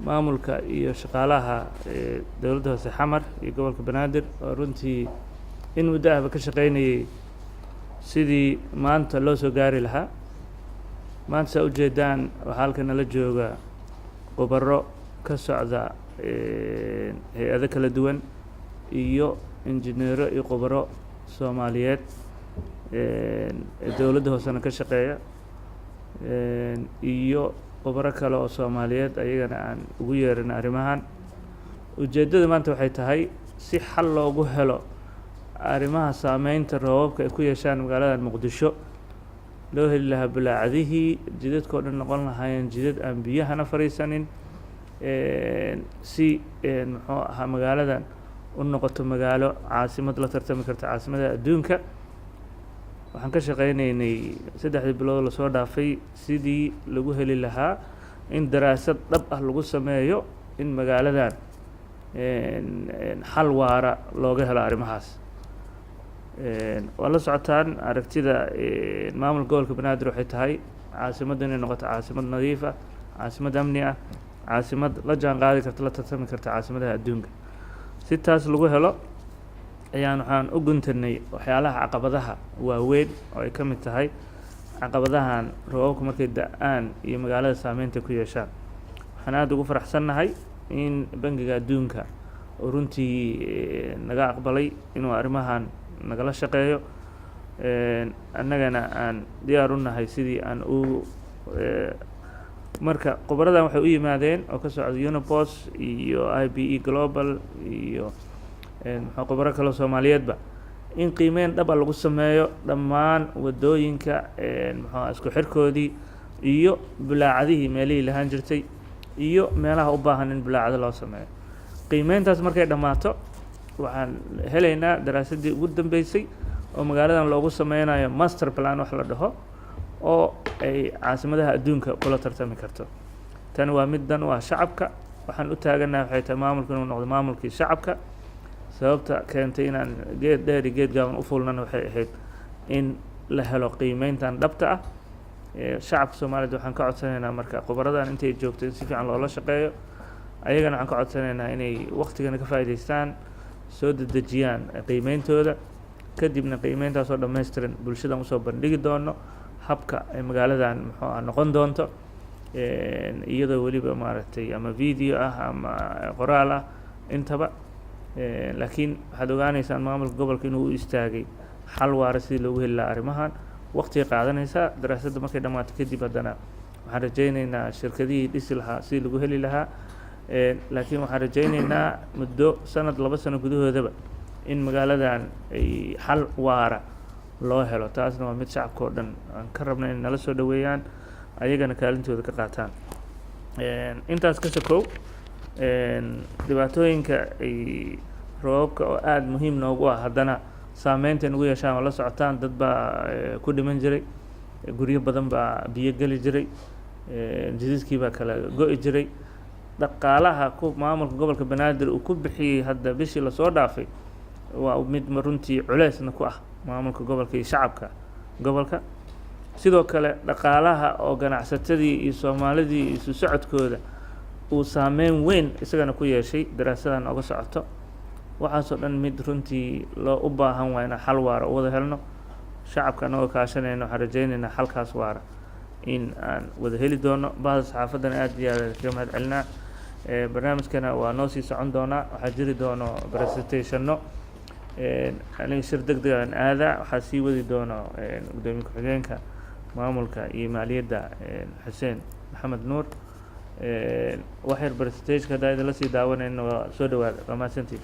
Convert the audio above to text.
Maamulka iyo shaqaalaha Dowladda Hoose Xamar iyo gobolka Banaadir oo runtii in muddo ahba ka shaqeynayay sidii maanta loo soo gaari lahaa. Maanta saa ujeedaan, waxaa halkan nala jooga khubaro ka socda hay'ado kala duwan iyo injineero iyo khubaro Soomaaliyeed ee dowladda hoosena ka shaqeeya iyo khubaro kale oo Soomaaliyeed, ayagana aan ugu yeerin arrimahan. Ujeeddada maanta waxay tahay si xal loogu helo arrimaha saameynta roobabka ay ku yeeshaan magaalada Muqdisho, loo heli lahaa bulaacadihii jidadka oo dhan noqon lahaayeen jidad aan biyahana fadhiisanin, si muxuu ahaa magaaladan u noqoto magaalo caasimad la tartami karta caasimadaha adduunka. Waxaan ka shaqeyneynay 3dii bilood lasoo dhaafay sidii lagu heli lahaa in daraasad dhab ah lagu sameeyo in magaaladan xal waara looga helo arrimahaas. Waa la socotaan, aragtida maamulka gobolka Banaadir waxay tahay caasimadda inay noqoto caasimad nadiif ah, caasimad amni ah, caasimad la jaan qaadi karta, la tartami karta caasimadaha adduunka. Si taas lagu helo ayaan waxaan u guntanay waxyaalaha caqabadaha waaweyn oo ay ka mid tahay caqabadahan roobabku markay da'aan iyo magaalada saameynta ku yeeshaan. Waxaan aada ugu faraxsannahay in Bangiga Adduunka oo runtii naga aqbalay inuu arrimahan nagala shaqeeyo, annagana aan diyaar u nahay sidii aan u. Marka khubaradan waxay u yimaadeen oo ka socda UNOPS iyo IBE Global iyo muxuu khubaro kaloo Soomaaliyeedba in qiimeyn dhaba lagu sameeyo dhammaan waddooyinka, muxuu isku xirkoodii iyo bulaacadihii meelihii lahaan jirtay iyo meelaha u baahan in bulaacado loo sameeyo. Qiimeyntaas markay dhammaato, waxaan helaynaa daraasaddii ugu dambeysay oo magaaladan loogu sameynayo master plan wax la dhaho oo ay caasimadaha adduunka kula tartami karto. Tani waa mid dan u ah shacabka. Waxaan u taaganahay waxay tahay maamulku inuu noqdo maamulkii shacabka. Sababta keentay inaan geed dheer iyo geed gaaban u fuulnana waxay ahayd in la helo qiimeyntan dhabta ah. Shacabka Soomaaliyed waxaan ka codsanaynaa marka khubaradan intay joogto in si fiican loola shaqeeyo. Ayagana waxaan ka codsanaynaa inay waqtigana ka faa'iidaystaan, soo dedejiyaan qiimeyntooda, kadibna qiimeyntaasoo dhammaystiran bulshadan usoo bandhigi doono habka ay magaaladan muxuu ah noqon doonto, iyadoo weliba maaragtay ama video ah ama qoraal ah intaba. Laakiin waxaad ogaaneysaan maamulka gobolka inuu u istaagay xal waara sidii loogu heli lahaa arrimahan. Waqtigay qaadanaysaa daraasadda markay dhammaato kadib, haddana waxaan rajayneynaa shirkadihii dhisi lahaa sidii lagu heli lahaa. Laakiin waxaan rajayneynaa muddo sanad, 2 sano gudahoodaba in magaaladan ay xal waara loo helo. Taasna waa mid shacabka oo dhan aan ka rabna inay nala soo dhaweeyaan, ayagana kaalintooda ka qaataan. Intaas ka sokow, dhibaatooyinka ay roobabka oo aada muhiim noogu ah haddana saameynta nagu yeeshaan oo la socotaan, dad baa ku dhiman jiray, guryo badan baa biyo geli jiray, jidadkii baa kala go'i jiray. Dhaqaalaha ku maamulka gobolka Banaadir uu ku bixiyey hadda bishii lasoo dhaafay waa mid runtii culeysna ku ah maamulka gobolka iyo shacabka gobolka. Sidoo kale dhaqaalaha oo ganacsatadii iyo Soomaalidii isu socodkooda uu saameyn weyn isagana ku yeeshay daraasadan oga socoto. Waxaasoo dhan mid runtii loo u baahan waa inaan xal waara u wada helno. Shacabka anagoo kaashanayno, waxaan rajaynaynaa xalkaas waara in aan wada heli doono. Bahda saxaafaddana aad iyo aad kaga mahad celinaa. Barnaamijkana waa noo sii socon doonaa. Waxaa jiri doono presentationno. Aniga shir deg deg aan aadaa, waxaa sii wadi doono gudoomiye ku-xigeenka maamulka iyo maaliyadda, Xuseen Maxamed Nuur. Wax yar presentationka haddaa idinla sii daawanayno. Waa soo dhawaada, waa mahadsantihin.